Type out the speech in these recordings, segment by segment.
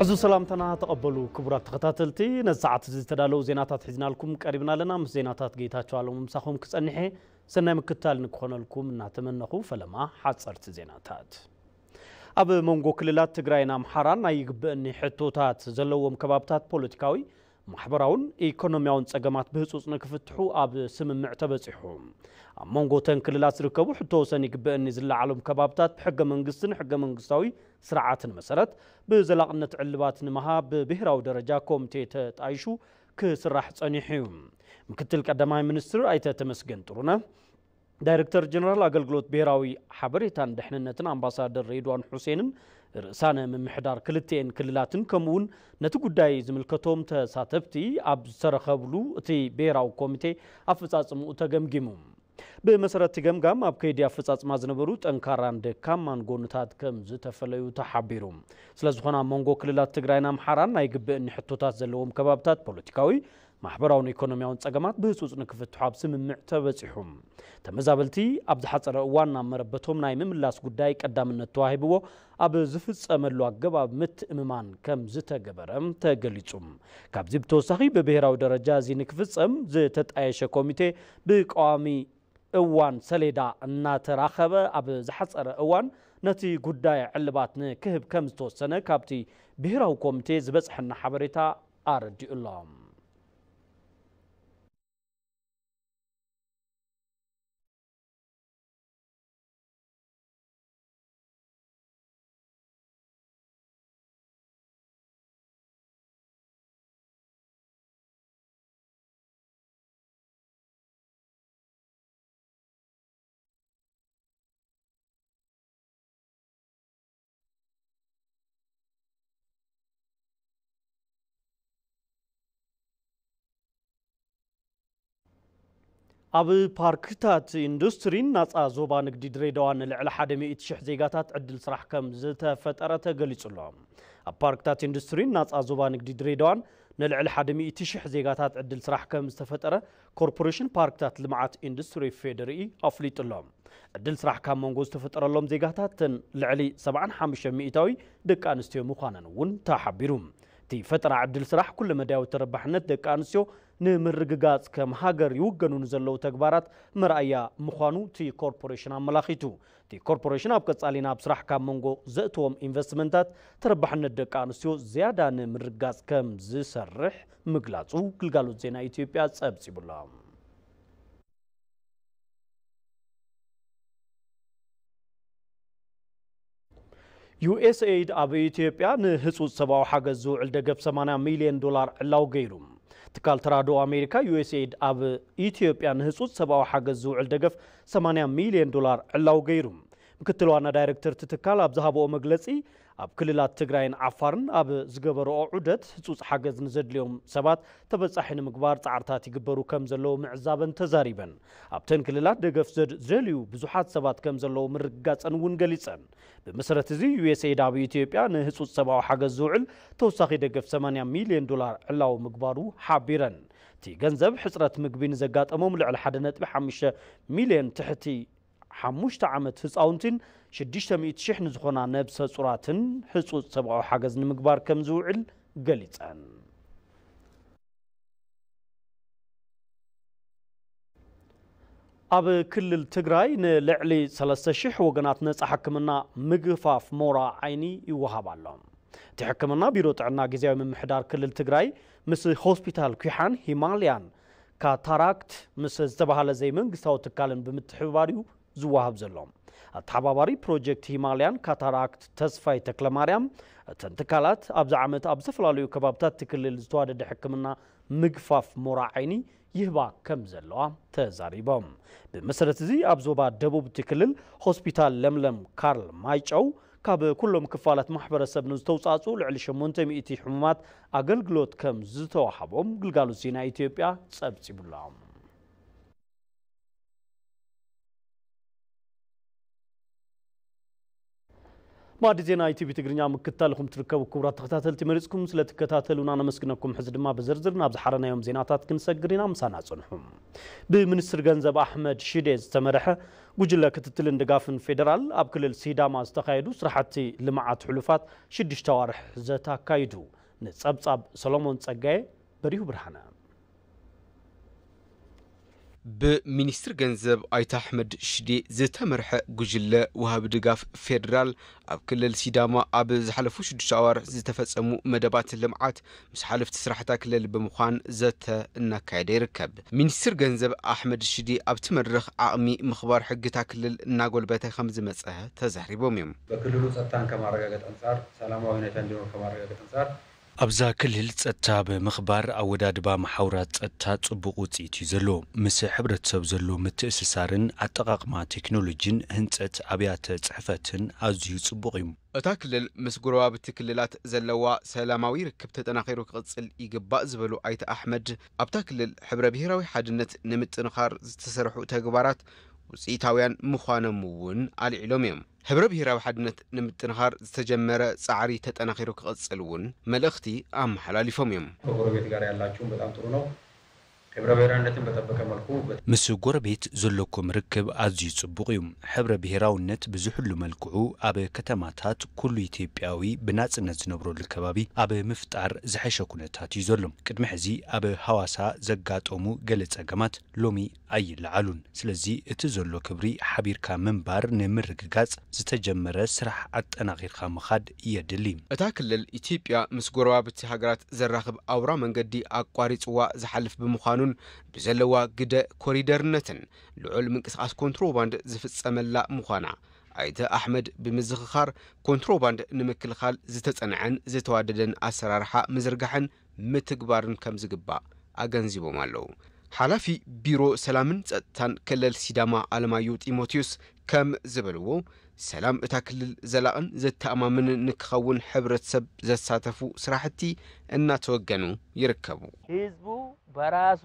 ዕዙዝ ሰላምታና ተቐበሉ ክቡራት ተኸታተልቲ፣ ነዚ ሰዓት እዚ ዝተዳለዉ ዜናታት ሒዝናልኩም ቀሪብና ኣለና። ምስ ዜናታት ጌታቸው ኣለሙ ምሳኹም ክጸንሕ እየ። ሰናይ ምክትታል ንክኾነልኩም እናተመነኹ፣ ፈለማ ሓጸርቲ ዜናታት። ኣብ መንጎ ክልላት ትግራይን ኣምሓራን ናይ ይግበእኒ ሕቶታት ዘለዎም ከባብታት ፖለቲካዊ፣ ማሕበራውን ኢኮኖሚያውን ጸገማት ብህጹጽ ንክፍትሑ ኣብ ስምምዕ ተበጺሑ። ኣብ መንጎ እተን ክልላት ዝርከቡ ሕቶ ወሰን ይግበእኒ ዝለዓሎም ከባብታት ብሕገ መንግስትን ሕገ መንግስታዊ ስርዓትን መሰረት ብዘላቕነት ዕልባት ንምሃብ ብብሄራዊ ደረጃ ኮሚቴ ተጣይሹ ክስራሕ ጸኒሑ እዩ። ምክትል ቀዳማይ ሚኒስትር ኣይተ ተመስገን ጥሩነህ፣ ዳይሬክተር ጀነራል ኣገልግሎት ብሄራዊ ሓበሬታን ድሕንነትን ኣምባሳደር ሬድዋን ሑሴንን ርእሳነ ምምሕዳር ክልቲኤን ክልላትን ከምኡውን ነቲ ጉዳይ ዝምልከቶም ተሳተፍቲ ኣብ ዝተረኸብሉ እቲ ብሄራዊ ኮሚቴ ኣፈጻጽምኡ ተገምጊሙ። ብመሰረት እቲ ገምጋም ኣብ ከይዲ ኣፈጻጽማ ዝነበሩ ጠንካራን ደካማን ጎንታት ከም ዝተፈለዩ ተሓቢሩ። ስለ ዝኾነ ኣብ መንጎ ክልላት ትግራይን ኣምሓራን ናይ ግብእኒ ሕቶታት ዘለዎም ከባብታት ፖለቲካዊ፣ ማሕበራውን ኢኮኖሚያውን ጸገማት ብህጹጽ ንክፍትሑ ኣብ ስምምዕ ተበጺሑ። ተመዛበልቲ ኣብ ዝሓጸረ እዋን ናብ መረበቶም ናይ ምምላስ ጉዳይ ቀዳምነት ተዋሂብዎ ኣብ ዝፍጸመሉ ኣገባብ ምትእምማን ከም ዝተገበረ ተገሊጹ። ካብዚ ብተወሳኺ ብብሄራዊ ደረጃ እዚ ንክፍጸም ዝተጣየሸ ኮሚቴ ብቀዋሚ እዋን ሰሌዳ እናተራኸበ ኣብ ዝሓጸረ እዋን ነቲ ጉዳይ ዕልባት ንክህብ ከም ዝተወሰነ ካብቲ ብሄራዊ ኮሚቴ ዝበጽሐና ሓበሬታ ኣረዲኡ ኣሎ። ኣብ ፓርክታት ኢንዱስትሪን ናጻ ዞባ ንግዲ ድሬዳዋን ንልዕሊ ሓደ ሚእቲ ሽሕ ዜጋታት ዕድል ስራሕ ከም ዝተፈጠረ ተገሊጹ ኣሎ። ኣብ ፓርክታት ኢንዱስትሪን ናጻ ዞባ ንግዲ ድሬዳዋን ንልዕሊ ሓደ ሚእቲ ሽሕ ዜጋታት ዕድል ስራሕ ከም ዝተፈጠረ ኮርፖሬሽን ፓርክታት ልምዓት ኢንዱስትሪ ፌዴሪኢ ኣፍሊጡ ኣሎ። ዕድል ስራሕ ካብ መንጎ ዝተፈጠረሎም ዜጋታት እተን ልዕሊ ሰብዓን ሓሙሽተ ሚእታዊ ደቂ ኣንስትዮ ምዃነን እውን ተሓቢሩ። እቲ ፈጠራ ዕድል ስራሕ ኩለመዳያዊ ተረባሕነት ደቂ ኣንስትዮ ንምርግጋጽ ከም ሃገር ይውገኑ ንዘለዉ ተግባራት መርኣያ ምዃኑ እቲ ኮርፖሬሽን ኣመላኺቱ። እቲ ኮርፖሬሽን ኣብ ቀጻሊ ናብ ስራሕ ካብ መንጎ ዘእትዎም ኢንቨስትመንታት ተረባሕነት ደቂ ኣንስትዮ ዝያዳ ንምርግጋጽ ከም ዝሰርሕ ምግላጹ ግልጋሎት ዜና ኢትዮጵያ ጸብጺቡ ኣሎ። ዩ ኤስ ኤይድ ኣብ ኢትዮጵያ ንህጹጽ ሰብኣዊ ሓገዝ ዝውዕል ደገፍ ሰማንያ ሚልዮን ዶላር ዕላው ገይሩ። ትካል ተራድኦ ኣሜሪካ ዩ ኤስ ኤይድ ኣብ ኢትዮጵያ ንህጹጽ ሰብኣዊ ሓገዝ ዝውዕል ደገፍ ሰማንያ ሚልዮን ዶላር ዕላው ገይሩ። ምክትል ዋና ዳይሬክተር እቲ ትካል ኣብ ዝሃብኦ መግለጺ፣ ኣብ ክልላት ትግራይን ዓፋርን ኣብ ዝገበረኦ ዑደት ህጹጽ ሓገዝ ንዘድልዮም ሰባት ተበጻሒ ንምግባር ጻዕርታት ይግበሩ ከም ዘለዉ ምዕዛበን ተዛሪበን። ኣብተን ክልላት ደገፍ ዘድ-፣ ዝደልዩ ብዙሓት ሰባት ከም ዘለዉ ምርግጋጸን እውን ገሊጸን። ብመሰረት እዚ ዩ ኤስ ኤይድ ኣብ ኢትዮጵያ ንህጹጽ ሰብኣዊ ሓገዝ ዝውዕል ተወሳኺ ደገፍ ሰማንያ ሚልዮን ዶላር ዕላዊ ምግባሩ ሓቢረን። እቲ ገንዘብ ሕጽረት ምግቢ ንዘጋጠሞም ልዕሊ ሓደ ነጥቢ ሓሙሽተ ሚልዮን ትሕቲ ሓሙሽተ ዓመት ህጻውንትን ሽዱሽተ ሚእቲ ሽሕ ንዝኾና ነብሰ ጹራትን ህጹጽ ሰብኣዊ ሓገዝ ንምግባር ከም ዝውዕል ገሊጸን። ኣብ ክልል ትግራይ ንልዕሊ ሰለስተ ሽሕ ወገናት ነጻ ሕክምና ምግፋፍ ሞራ ዓይኒ ይወሃብ ኣሎ። እቲ ሕክምና ቢሮ ጥዕና ግዝያዊ ምምሕዳር ክልል ትግራይ ምስ ሆስፒታል ኲሓን ሂማልያን ካታራክት ምስ ዝተባህለ ዘይመንግስታዊ ትካልን ብምትሕብባር እዩ ዝወሃብ ዘሎ። ኣተሓባባሪ ፕሮጀክት ሂማልያን ካታራክት ተስፋይ ተክለማርያም፣ እተን ትካላት ኣብዚ ዓመት ኣብ ዝተፈላለዩ ከባብታት እቲ ክልል ዝተዋደደ ሕክምና ምግፋፍ ሞራ ዓይኒ ይህባ ከም ዘለዋ ተዛሪቦም። ብመሰረት እዚ ኣብ ዞባ ደቡብ እቲ ክልል ሆስፒታል ለምለም ካርል ማይጨው ካብ ኩሎም ክፋላት ማሕበረሰብ ንዝተውጻጹ ልዕሊ ሸሞንተ ሚእቲ ሕሙማት ኣገልግሎት ከም ዝተዋሃቦም ግልጋሎት ዜና ኢትዮጵያ ጸብጺቡሎም። ማዕዲ ዜና ኢቲቪ ትግርኛ ምክትታልኩም ትርከቡ ክቡራት ተኸታተልቲ፣ መሪጽኩም ስለ ትከታተሉና ነመስግነኩም። ሕዚ ድማ ብዝርዝር ናብ ዝሓረናዮም ዜናታት ክንሰግር ኢና። ምሳና ጽንሑ። ብሚኒስትር ገንዘብ ኣሕመድ ሽዴ ዝተመርሐ ጉጅለ ክትትልን ድጋፍን ፌደራል ኣብ ክልል ሲዳማ ዝተኻየዱ ስራሕቲ ልምዓት ሕሉፋት ሽዱሽተ ኣዋርሕ ዘተ ኣካይዱ። ንጸብጻብ ሰሎሞን ጸጋየ፣ በሪሁ ብርሃነ። ብሚኒስትር ገንዘብ ኣይተ ኣሕመድ ሽዴ ዝተመርሐ ጉጅለ ወሃቢ ድጋፍ ፌደራል ኣብ ክልል ሲዳማ ኣብ ዝሓለፉ ሽዱሽተ ኣዋርሕ ዝተፈጸሙ መደባት ልምዓት ምስ ሓለፍቲ ስራሕታ ክልል ብምዃን ዘተ እናካየደ ይርከብ። ሚኒስትር ገንዘብ ኣሕመድ ሽዴ ኣብቲ መድረኽ ዓቕሚ ምኽባር ሕግታ ክልል እናጎልበተ ከም ዝመጸ ተዛሪቦም እዮም። በክልሉ ጸጥታን ከማረጋገጥ አንጻር፣ ሰላማዊ ሁኔታ እንዲኖር ከማረጋገጥ አንጻር፣ ኣብዛ ክልል ጸጥታ ብምኽባር ኣወዳድባ መሓውራት ጸጥታ ጽቡቕ ውጽኢት እዩ ዘሎ። ምስ ሕብረተሰብ ዘሎ ምትእስሳርን ኣጠቓቕማ ቴክኖሎጂን ህንጸት ኣብያተ ጽሕፈትን ኣዝዩ ጽቡቕ እዩ። እታ ክልል ምስ ጎረባብቲ ክልላት ዘለዋ ሰላማዊ ርክብ ተጠናኺሩ ክቕጽል ይግባእ ዝበሉ ኣይተ ኣሕመድ፣ ኣብታ ክልል ሕብረ ብሄራዊ ሓድነት ንምጥንኻር ዝተሰርሑ ተግባራት ውጽኢታውያን ምዃኖም እውን ኣልዒሎም እዮም። ሕብረ ብሄራዊ ሓድነት ንምጥንኻር ዝተጀመረ ጻዕሪ ተጠናኺሩ ክቕጽል እውን መልእኽቲ ኣመሓላሊፎም እዮም። ከጎረቤት ጋር ያላችሁም በጣም ጥሩ ነው። ሕብረ ብሄራዊነትን በጠበቀ መልኩ በ- ምስ ጎረቤት ዘለኩም ርክብ ኣዝዩ ጽቡቕ እዩ። ሕብረ ብሄራውነት ብዝሕሉ መልክዑ ኣብ ከተማታት ኩሉ ኢትዮጵያዊ ብናጽነት ዝነብረሉ ከባቢ ኣብ ምፍጣር ዝሐሸ ኩነታት እዩ ዘሎ። ቅድሚ ሕዚ ኣብ ሃዋሳ ዘጋጠሙ ገለ ጸገማት ሎሚ ኣይለዓሉን። ስለዚ እቲ ዘሎ ክብሪ ሓቢርካ ምንባር ንምርግጋጽ ዝተጀመረ ስራሕ ኣጠናኺርካ ምኻድ የድሊ። እታ ክልል ኢትዮጵያ ምስ ጎረባብቲ ሃገራት ዘራኽብ ኣውራ መንገዲ ኣቋሪጽዋ ዝሓልፍ ብምዃኑን ብዘለዋ ግደ ኮሪደርነትን ልዑል ምንቅስቓስ ኮንትሮባንድ ዝፍጸመላ ምዃና ኣይተ ኣሕመድ ብምዝኽኻር፣ ኮንትሮባንድ ንምክልኻል ዝተጸንዐን ዝተዋደደን ኣሰራርሓ ምዝርጋሕን ምትግባርን ከም ዝግባእ ኣገንዚቦም ኣለዉ። ሓላፊ ቢሮ ሰላምን ጸጥታን ክልል ሲዳማ ኣለማየሁ ጢሞቴዎስ ከም ዝበልዎ፣ ሰላም እታ ክልል ዘላቕን ዘተኣማምንን ንክኸውን ሕብረተሰብ ዘሳተፉ ስራሕቲ እናተወገኑ ይርከቡ። ህዝቡ በራሱ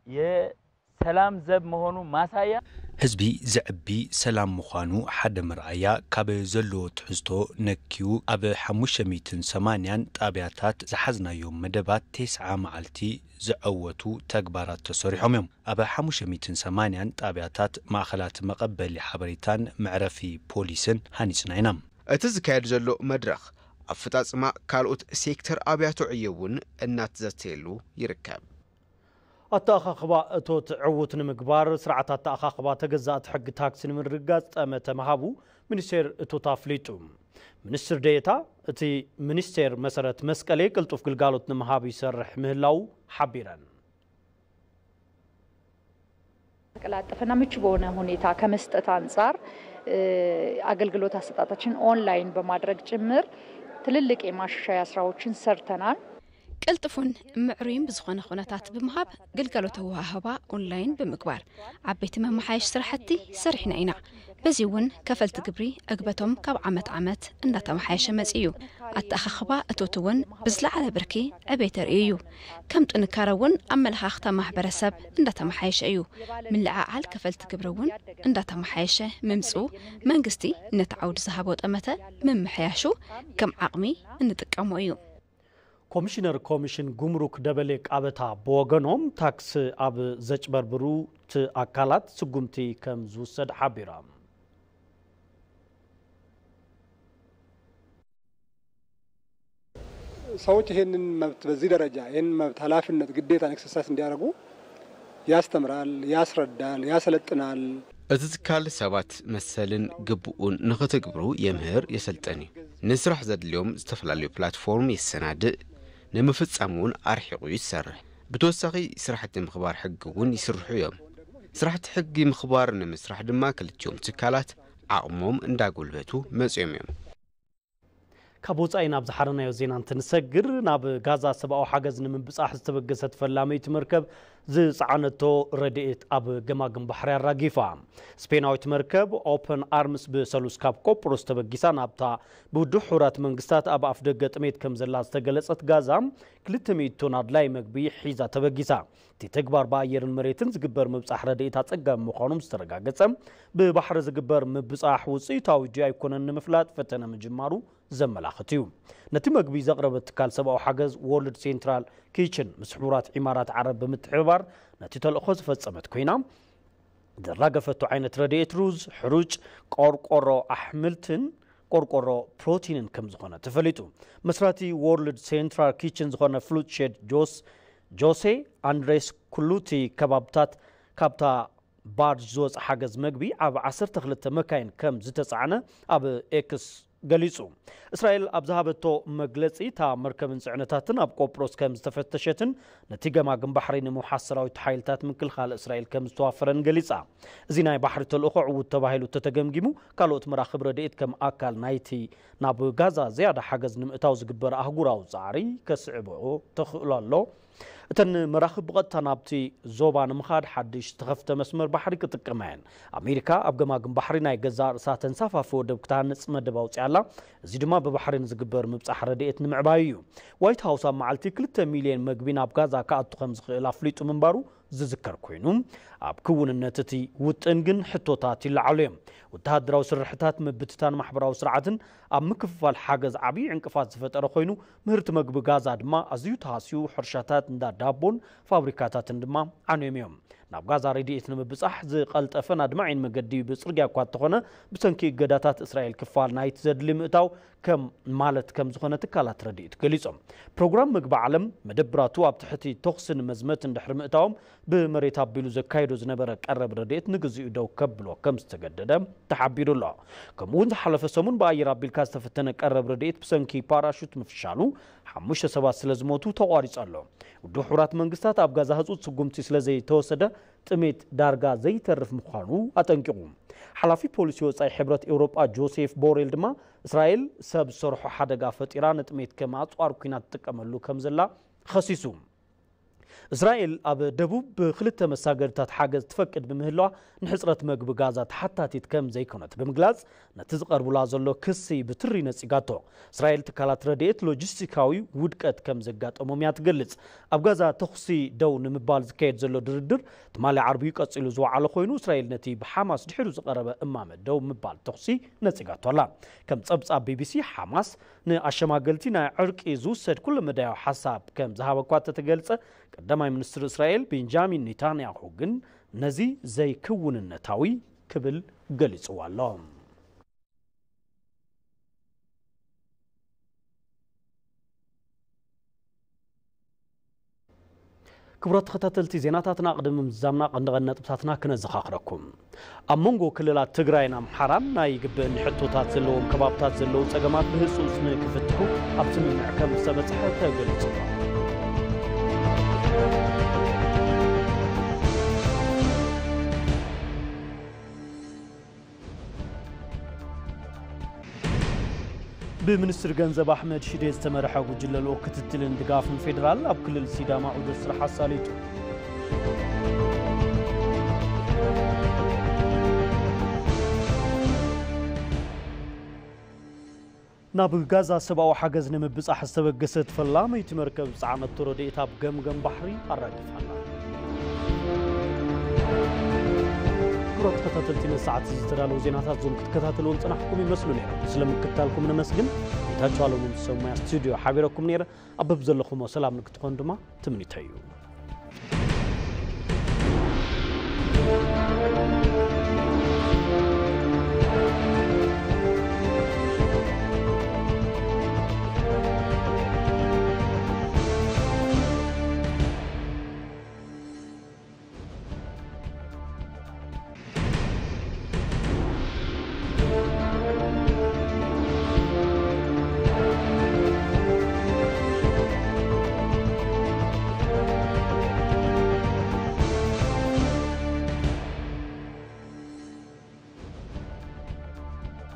የሰላም ዘብ መሆኑ ማሳያ። ህዝቢ ዝዕቢ ሰላም ምዃኑ ሓደ መርኣያ ካብ ዘለዎ ትሕዝቶ ነክዩ፣ ኣብ ሓሙሽተ ሚእትን ሰማንያን ጣብያታት ዝሓዝናዮም መደባት ተስዓ መዓልቲ ዝዐወቱ ተግባራት ተሰሪሖም እዮም። ኣብ ሓሙሽተ ሚእትን ሰማንያን ጣብያታት ማእኸላት መቐበሊ ሓበሬታን መዕረፊ ፖሊስን ሃኒፅና ኢና። እቲ ዝካየድ ዘሎ መድረኽ ኣፈፃፅማ ካልኦት ሴክተር ኣብያተ ዕዮ እውን እናተዘተየሉ ይርከብ። ኣተኣኻኽባ እቶት ዕዉት ንምግባር ስርዓት ኣተኣኻኽባ ተገዛእቲ ሕጊ ታክሲ ንምርግጋፅ ጠመተ ምሃቡ ሚኒስቴር እቶት ኣፍሊጡ። ሚኒስትር ዴኤታ እቲ ሚኒስቴር መሰረት መስቀሌ ቅልጡፍ ግልጋሎት ንምሃብ ይሰርሕ ምህላው ሓቢረን። ቀላጠፈና ምቹ በሆነ ሁኔታ ከመስጠት አንጻር አገልግሎት አሰጣጣችን ኦንላይን በማድረግ ጭምር ትልልቅ የማሻሻያ ስራዎችን ሰርተናል። ቅልጥፉን ምዕሩይን ብዝኾነ ኩነታት ብምሃብ ግልጋሎት ኣወሃህባ ኦንላይን ብምግባር ዓበይቲ መመሓየሽ ስራሕቲ ሰሪሕና ኢና። በዚ እውን ከፈልቲ ግብሪ ዕግበቶም ካብ ዓመት ዓመት እንዳተመሓየሸ መፂኡ እዩ። ኣተኣኻኽባ እቶት እውን ብዝለዓለ ብርኪ ዕቤት ኣርእዩ እዩ። ከም ጥንካረ እውን ኣመለኻኽታ ማሕበረሰብ እንዳተመሓየሸ እዩ። ምልዕዓል ከፈልቲ ግብሪ እውን እንዳተመሓየሸ ምምፅኡ መንግስቲ ነቲ ዓውዲ ዝሃቦ ጠመተ ምምሕያሹ ከም ዓቕሚ እንጥቀሞ እዩ። ኮሚሽነር ኮሚሽን ጉምሩክ ደበሌ ቃበታ ብወገኖም ታክስ ኣብ ዘጭበርብሩት ኣካላት ስጉምቲ ከም ዝውሰድ ሓቢሮም። ሰዎች ይሄንን መብት በዚህ ደረጃ ይሄንን መብት ኃላፊነት ግዴታን ኤክሰርሳይዝ እንዲያደርጉ ያስተምራል፣ ያስረዳል፣ ያሰለጥናል። እቲ ትካል ሰባት መሰልን ግብኡን ንኽትግብሩ የምህር የሰልጥን እዩ። ንስራሕ ዘድልዮም ዝተፈላለዩ ፕላትፎርም የሰናድእ፣ ንምፍጻም እውን ኣርሒቑ ይሰርሕ። ብተወሳኺ ስራሕቲ ምኽባር ሕጊ እውን ይስርሑ እዮም። ስራሕቲ ሕጊ ምኽባር ንምስራሕ ድማ ክልቲኦም ትካላት ዓቕሞም እንዳጎልበቱ መፅዮም እዮም። ካብ ወፃኢ ናብ ዝሓረናዮ ዜና እንትንሰግር፣ ናብ ጋዛ ሰብኣዊ ሓገዝ ንምብፃሕ ዝተበገሰት ፈላመይቲ መርከብ ዝጸዓነቶ ረድኤት ኣብ ገማግም ባሕሪ ኣራጊፋ። ስፔናዊት መርከብ ኦፐን ኣርምስ ብሰሉስ ካብ ቆጵሮስ ተበጊሳ ናብታ ብውድብ ሕቡራት መንግስታት ኣብ ኣፍደገ ጥሜት ከም ዘላ ዝተገለጸት ጋዛ፣ ክልተ ሚእቲ ቶን ኣድላይ መግቢ ሒዛ ተበጊሳ። እቲ ተግባር ብኣየርን መሬትን ዝግበር ምብጻሕ ረድኤት ኣጸጋሚ ምዃኑ ምስ ተረጋገጸ፣ ብባሕሪ ዝግበር ምብጻሕ ውጽኢታዊ ድዩ ኣይኮነን ንምፍላጥ ፈተነ ምጅማሩ ዘመላኽት እዩ። ነቲ መግቢ ዘቕረበ ትካል ሰብኣዊ ሓገዝ ወርልድ ሴንትራል ኪችን ምስ ሕቡራት ኢማራት ዓረብ ብምትሕብባር ነቲ ተልእኾ ዝፈጸመት ኮይና፣ ዘራገፈቶ ዓይነት ረድኤት ሩዝ፣ ሕሩጭ፣ ቆርቆሮ ኣሕምልትን ቆርቆሮ ፕሮቲንን ከም ዝኾነ ተፈሊጡ። መስራቲ ወርልድ ሴንትራል ኪችን ዝኾነ ፍሉት ሼድ ጆስ ጆሴ ኣንድሬስ ኩሉቲ ከባብታት ካብታ ባርጅ ዝወጽእ ሓገዝ መግቢ ኣብ ዓሰርተ ክልተ መካይን ከም ዝተጻዕነ ኣብ ኤክስ ገሊጹ። እስራኤል ኣብ ዝሃበቶ መግለጺ፣ እታ መርከብን ጽዕነታትን ኣብ ቆጵሮስ ከም ዝተፈተሸትን ነቲ ገማግም ባሕሪ ንምውሓስ ሰራዊት ሓይልታት ምክልኻል እስራኤል ከም ዝተዋፈረን ገሊጻ። እዚ ናይ ባሕሪ ተልእኾ ዕዉት ተባሂሉ ተተገምጊሙ፣ ካልኦት መራኽብ ረድኤት ከም ኣካል ናይቲ ናብ ጋዛ ዝያዳ ሓገዝ ንምእታው ዝግበር ኣህጉራዊ ጻዕሪ ከስዕብኦ ተኽእሎ ኣሎ። እተን መራኽብ ብቐጥታ ናብቲ ዞባ ንምኻድ ሓድሽ ዝተኸፍተ መስመር ባሕሪ ክጥቀማ እየን። ኣሜሪካ ኣብ ገማግም ባሕሪ ናይ ገዛእ ርእሳ ተንሳፋፊ ወደብ ክትሃንጽ መደብ ኣውጺኣ ኣላ። እዚ ድማ ብባሕሪ ንዝግበር ምብጻሕ ረድኤት ንምዕባይ እዩ። ዋይት ሃውስ ኣብ መዓልቲ ክልተ ሚልዮን መግቢ ናብ ጋዛ ክኣቱ ከም ዝኽእል ኣፍሊጡ ምንባሩ ዝዝከር ኮይኑ፣ ኣብ ክውንነት እቲ ውጥን ግን ሕቶታት ይለዓሉ እዮም። ወተሃደራዊ ስርሕታት ምብትታን ማሕበራዊ ስርዓትን ኣብ ምክፍፋል ሓገዝ ዓብዪ ዕንቅፋት ዝፈጠረ ኮይኑ፣ ምህርቲ መግቢ ጋዛ ድማ ኣዝዩ ተሃስዩ፣ ሕርሻታት እንዳ ዳቦን ፋብሪካታትን ድማ ዓንዮም እዮም። ናብ ጋዛ ረድኤት ንምብጻሕ ዝቐልጠፈን ኣድማዒን መገዲ ብጽርግያ እኳ እንተኾነ፣ ብሰንኪ እገዳታት እስራኤል ክፋል ናይቲ ዘድሊ ምእታው ከም ማለት ከም ዝኾነ ትካላት ረድኤት ገሊጾም። ፕሮግራም መግቢ ዓለም መደብራቱ ኣብ ትሕቲ ተኹስን መዝመትን ድሕሪ ምእታዎም፣ ብመሬት ኣቢሉ ዘካይዶ ዝነበረ ቀረብ ረድኤት ንግዚኡ ደው ከብሎ ከም ዝተገደደ ተሓቢሩ ኣሎ። ከምኡ እውን ዝሓለፈ ሰሙን ብኣየር ኣቢልካ ዝተፈተነ ቀረብ ረድኤት ብሰንኪ ፓራሹት ምፍሻሉ ሓሙሽተ ሰባት ስለ ዝሞቱ ተቋሪጹ ኣሎ። ውድብ ሕቡራት መንግስታት ኣብ ጋዛ ህጹጽ ስጉምቲ ስለ ዘይተወሰደ ጥሜት ዳርጋ ዘይተርፍ ምዃኑ ኣጠንቂቑ። ሓላፊ ፖሊሲ ወጻኢ ሕብረት ኤውሮጳ ጆሴፍ ቦሬል ድማ እስራኤል ሰብ ዝሰርሖ ሓደጋ ፈጢራ ንጥሜት ከም ኣጽዋር ኲናት ትጥቀመሉ ከም ዘላ ኸሲሱ። እስራኤል ኣብ ደቡብ ብክልተ መሳገድታት ሓገዝ ትፈቅድ ብምህላዋ ንሕጽረት መግቢ ጋዛ ተሓታቲት ከም ዘይኮነት ብምግላጽ፣ ነቲ ዝቐርቡላ ዘሎ ክሲ ብትሪ ነጺጋቶ። እስራኤል ትካላት ረድኤት ሎጂስቲካዊ ውድቀት ከም ዘጋጠሞም እያ ትገልጽ። ኣብ ጋዛ ተኹሲ ደው ንምባል ዝካየድ ዘሎ ድርድር ትማሊ ዓርቢ እዩ ቀጺሉ ዝወዓለ ኮይኑ፣ እስራኤል ነቲ ብሓማስ ድሒሩ ዝቐረበ እማመ ደው ምባል ተኹሲ ነጺጋቶ ኣላ። ከም ጸብጻብ ቢቢሲ፣ ሓማስ ንኣሸማገልቲ ናይ ዕርቂ ዝውሰድ ኩለ መዳያዊ ሓሳብ ከም ዝሃበ እኳ እንተተገልጸ፣ ቀዳማይ ሚኒስትር እስራኤል ቤንጃሚን ኔታንያሁ ግን ነዚ ዘይክውንነታዊ ክብል ገሊጽዎ ኣሎ። ክቡራት ተኸታተልቲ ዜናታትና፣ ቅድሚ ምዝዛምና ቀንዲ ቀንዲ ነጥብታትና ክነዘኻኽረኩም። ኣብ መንጎ ክልላት ትግራይን ኣምሓራን ናይ ይግበእኒ ሕቶታት ዘለዎም ከባብታት ዘለዉ ጸገማት ብህጹጽ ንክፍትሑ ኣብ ስምምዕ ከም ዝተበጽሐ ተገሊጹ። ብሚኒስትር ገንዘብ ኣሕመድ ሽዴ ዝተመርሐ ጉጅለ ልኡኽ ክትትልን ድጋፍን ፌዴራል ኣብ ክልል ሲዳማ ዑደት ስራሕ ኣሳሊጡ። ናብ ጋዛ ሰብኣዊ ሓገዝ ንምብጻሕ ዝተበገሰት ፈላመይቲ መርከብ ዝጸዓነቶ ረድኤት ኣብ ገምገም ባሕሪ ኣራጊፋ ኣላ። ክቡራት ተኸታተልቲ፣ ነዚ ሰዓት እዚ ዝተዳለዉ ዜናታት እዞም ክትከታተልዎም ዝጸናሕኩም ይመስሉ ነይሮም። ስለ ምክትታልኩም ነመስግን። ጌታቸው ኣለሙ ምስ ሰብ ሞያ ስቱድዮ ሓቢረኩም ነይረ። ኣብ በብዘለኹሞ ሰላም ንክትኾኑ ድማ ትምኒተይ እዩ።